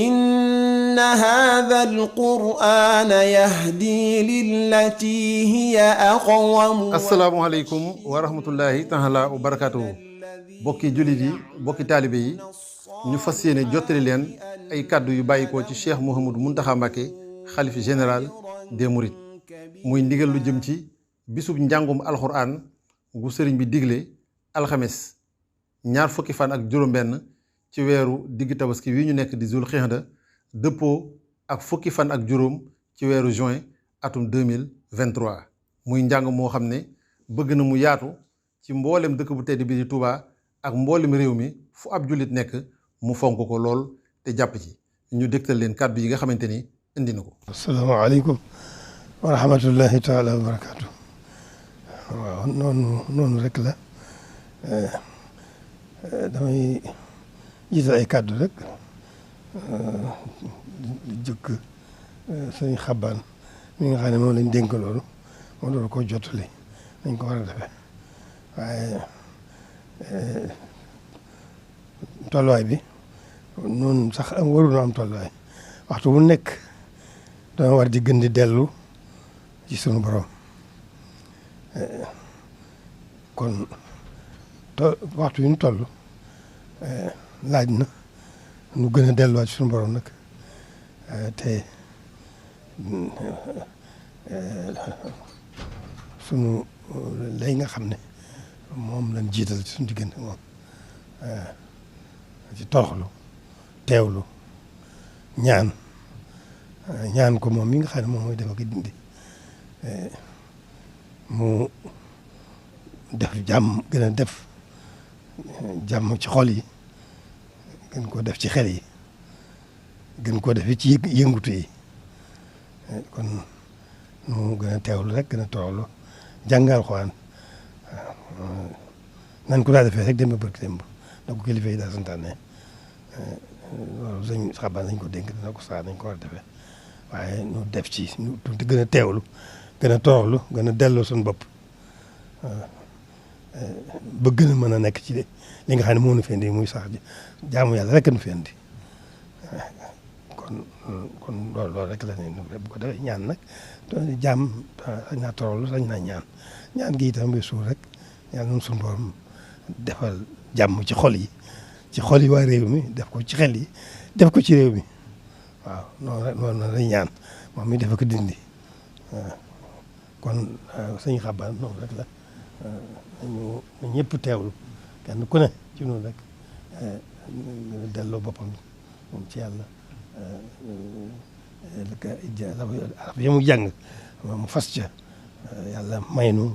إن هذا القرآن يهدي للتي هي أقوم. asalaamaaleykum wa rahmatullahi taala wa barakaatuhu. bokki jullit yi bokki taalibe yi ñu fas yéene jottali leen ay kàddu yu bàyyikoo ci Cheikh Mouhamadou Mountakha Mbacké xalif général des Mourides muy ndigal lu jëm ci bisub njàngum alxuraan gu sëriñ bi digle alxames ñaar fukki fan ak juróom-benn ci weeru digg tabaski wi ñu nekk di Zul Xixda dëppoo ak fukki fan ak juróom ci weeru juin atum 2023 muy njàng moo xam ne bëgg na mu yaatu ci mboolem dëkk bu tedd bi di Touba ak mboolem réew mi fu ab jullit nekk mu fonk ko lool te jàpp ci ñu dégtal leen kàddu yi nga xamante ni indi na ko. asalaamaaleykum wa rahmatullahi taala wa barakaatu. waaw noonu rek la damay jiital ay kàddu rek jëkk sëñ Xabaan mi nga xam ne moom lañ dénk loolu moo doon ko jottali nañ ko war a defee waaye tolluwaay bi noonu sax waruñoo am tolluwaay waxtu bu nekk dama war di gën di dellu ci sunu borom kon waxtu yu ñu toll laaj na nu gën a delluwaat ci sunu borom nag te sunu lay nga xam ne moom lañ jiital ci suñu diggante moom ci toroxlu teewlu ñaan ko moom mi nga xam ne moom mooy def ak dindi mu def jàmm gën a def jàmm ci xol yi gën koo def ci xel yi gën koo def ci yëngutu yi kon nu gën a teewlu rek gën a toroxlu jàngal Alxuraan nan ko daa defee rek démb barki démb da ko kilifa yi daa santaane loolu sëñ Xabaan nañ ko dénk dina ko saa nañ ko war a defee waaye ñu def ci ñu tuuti gën a teewlu gën a toroxlu gën a delloo suñu bopp ba gën a mën a nekk ci li nga xam ne moo nu fi indi muy sax jaamu yàlla rek nu fi indi kon loolu rek la ne bu ko defee ñaan nag jaam sañ naa toroxlu sañ naa ñaan gi itam bi suur rek yàlla noonu suñu borom defal jàmm ci xol yi waa réew mi def ko ci xel yi def ko ci réew mi waaw noonu lay ñaan moom mi dafa ko dindi kon sëñ Xabaan noonu rek la ñu ñëpp teewlu kenn ku ne ci noonu rek delloo boppam moom ci yàlla arab ya mu jàng mu fas ca yàlla may nu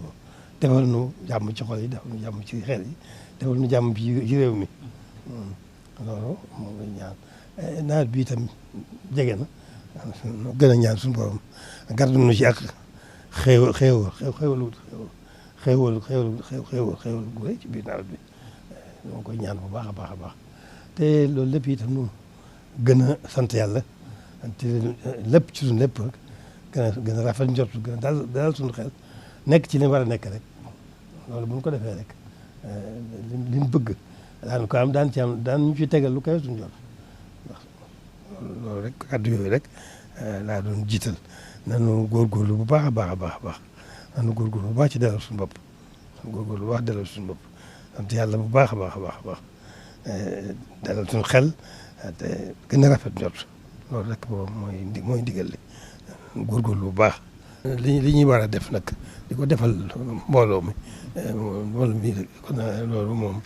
defal nu jàmm ci xol yi defal nu jàmm ci xel yi defal nu jàmm ci réew mi loolu moom lay ñaan nawet bi itam jege na gën a ñaan suñu borom gàddu nu ci ak xéewal gu rëy ci biir nawet bi moo koy ñaan bu baax a baax a baax te loolu lépp itam nu gën a sant yàlla te lépp ci suñu lépp rek gën a rafet njort gën a dalal suñu xel nekk ci li war a nekk rek loolu bu ñu ko defee rek li ñu bëgg daan ko am daan ñu ci tegal lu koy suñu jot ndax loolu rek kàddu yooyu rek laa doon jiital nanu góorgóorlu bu baax a baax a baax a baax nanu góorgóorlu bu baax ci dalal suñu bopp góorgóorlu bu baax dalal suñu bopp sant yàlla bu baax a baax a baax a baax dalal suñu xel te gën a rafet njort loolu rek moom mooy ndigal li góorgóorlu bu baax li ñuy war a def nag di ko defal mbooloo mi kon loolu moom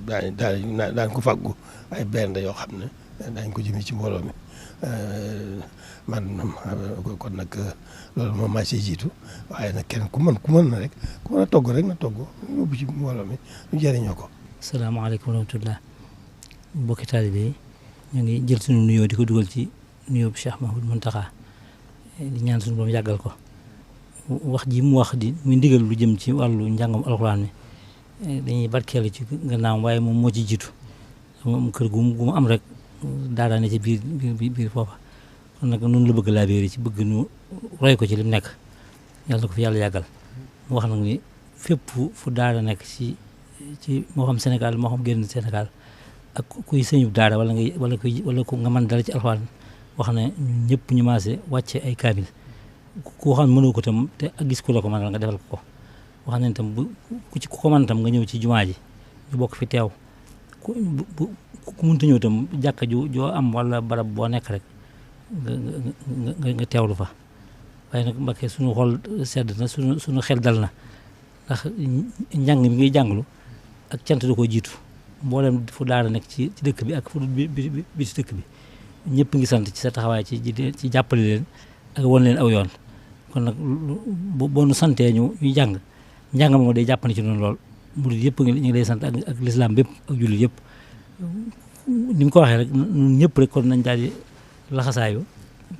daañ ko fàggu ay bernde yoo xam ne daañ ko jëmee ci mbooloo mi man kon nag loolu moom maa siy jiitu waaye nag kenn ku mën na rek ku mën a togg rek na togg yóbbu ci mbooloo mi ñu jëriñoo ko. salaamaaleykum wa rahmatulah mbokki taalibe yi ñu ngi jël suñu nuyoo di ko dugal ci nuyoo Cheikh Mouhamadou Mountakha di ñaan suñu borom yàggal ko wax ji mu wax di muy ndigal lu jëm ci wàllu njàngam alxuraan mi dañuy barkeelu ci gannaawam waaye moom moo ci jiitu moom kër gu mu am rek daadaane ci biir foofa kon nag noonu la bëgg laa biir ci bëgg nu roy ko ci li mu nekk yàlla na ko fi yàlla yàggal mu wax nag ni fépp fu daara nekk ci moo xam Sénégal moo xam génn Sénégal ak kuy sëñub daara wala ku nga mën dara ci alxuraan wax ne ñun ñëpp ñu maase wàcce ay kaamil ku xam mënoo ko tam te gis ku la ko mënal nga defal ko wax nañ tam ku ko mën tam nga ñëw ci jumaa ji ñu bokk fi teew ku mënta ñëw tam jàkka joo am wala barab boo nekk rek nga teewlu fa waaye nag Mbàkke suñu xol sedd na suñu xel dal na ndax njàng mi ngay jànglu ak cant da ko jiitu mboolem fu daara nekk ci dëkk bi ak fu bi ci dëkk bi ñëpp ngi sant ci sa taxawaay ci jàppale leen ak won leen aw yoon kon nag boo nu santee ñu jàng moom day jàppale ci noonu lool murid yëpp ñu ngi lay sant ak lislaam bépp ak jullit yëpp ni mu ko waxee rek ñun ñëpp rek kon nañ daal di laxasaayu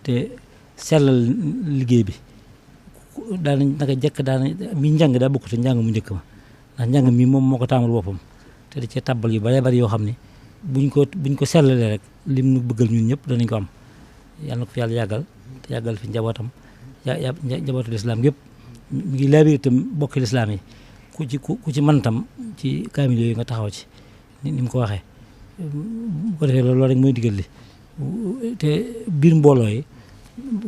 te sellal liggéey bi daanañ naka jekk mi njàng daa bokk te njàng mu njëkk ma ndax njàng mi moom moo ko taamal boppam te da cee tàbbal yu bare bari yoo xam ne buñ ko sellalee rek lim nu bëggal ñun ñëpp danañ ko am yàlla na ko fi yàlla yàggal te yàggal fi njabootam njabootu lislaam yëpp mi ngi laabir itam bokki lislaam yi ku ci mën tam ci kaamil yooyu nga taxaw ci ni mu ko waxee bu ko defee loolu rek mooy digal li te biir mbooloo yi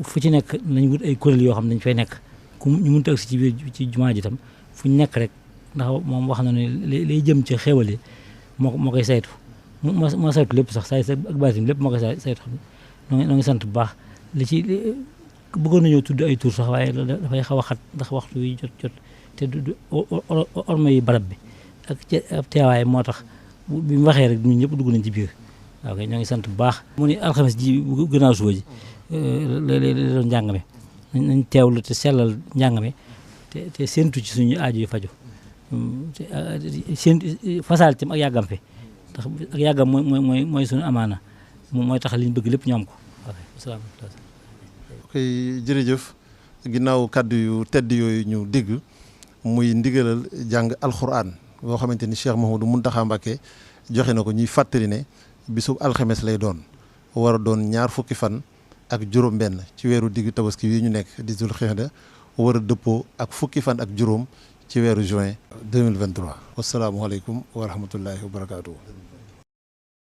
fu ci nekk nañ wut ay kuréel yoo xam ne dañ fay nekk ñu mënta agsi ci biir ci jumaa ji tam fu ñu nekk rek ndax moom wax na ne lay jëm ci xéwal yi moo koy saytu moo saytu lépp sax say ak baatim lépp moo koy saytu xam ne noo ngi sant bu baax li ci bëggoon nañoo tudd ay tur sax waaye dafay xaw a xat ndax waxtu yi jot te du orma yi barab bi ak teewaay moo tax bi mu waxee rek ñun ñëpp dugg nañ ci biir waaw kay ñoo ngi sant bu baax mu ni alxames ji gannaaw suba ji léeg-léeg doon njàng mi nañ teewlu te sellal njàng mi te séentu ci suñu aaju yu faju seen fasaal tam ak yàggam fi ndax ak yàggam mooy suñu amaana mooy tax liñ bëgg lépp ñu am ko ok jërëjëf ginnaaw kàddu yu tedd yooyu ñu dégg muy ndigalal jàng alxuraan boo xamante ni Cheikh Mouhamadou Mountakha Mbacké joxe na ko ñuy fàttali ne bisub alxames lay doon war a doon 2 fukki fan ak juróom-benn ci weeru diggu tabaski yi ñu nekk di Zul Xijda war a dëppoo ak fukki fan ak juróom ci weeru juin 2023. wasalaamualeykum wa rahmatullahi wa barakaatu.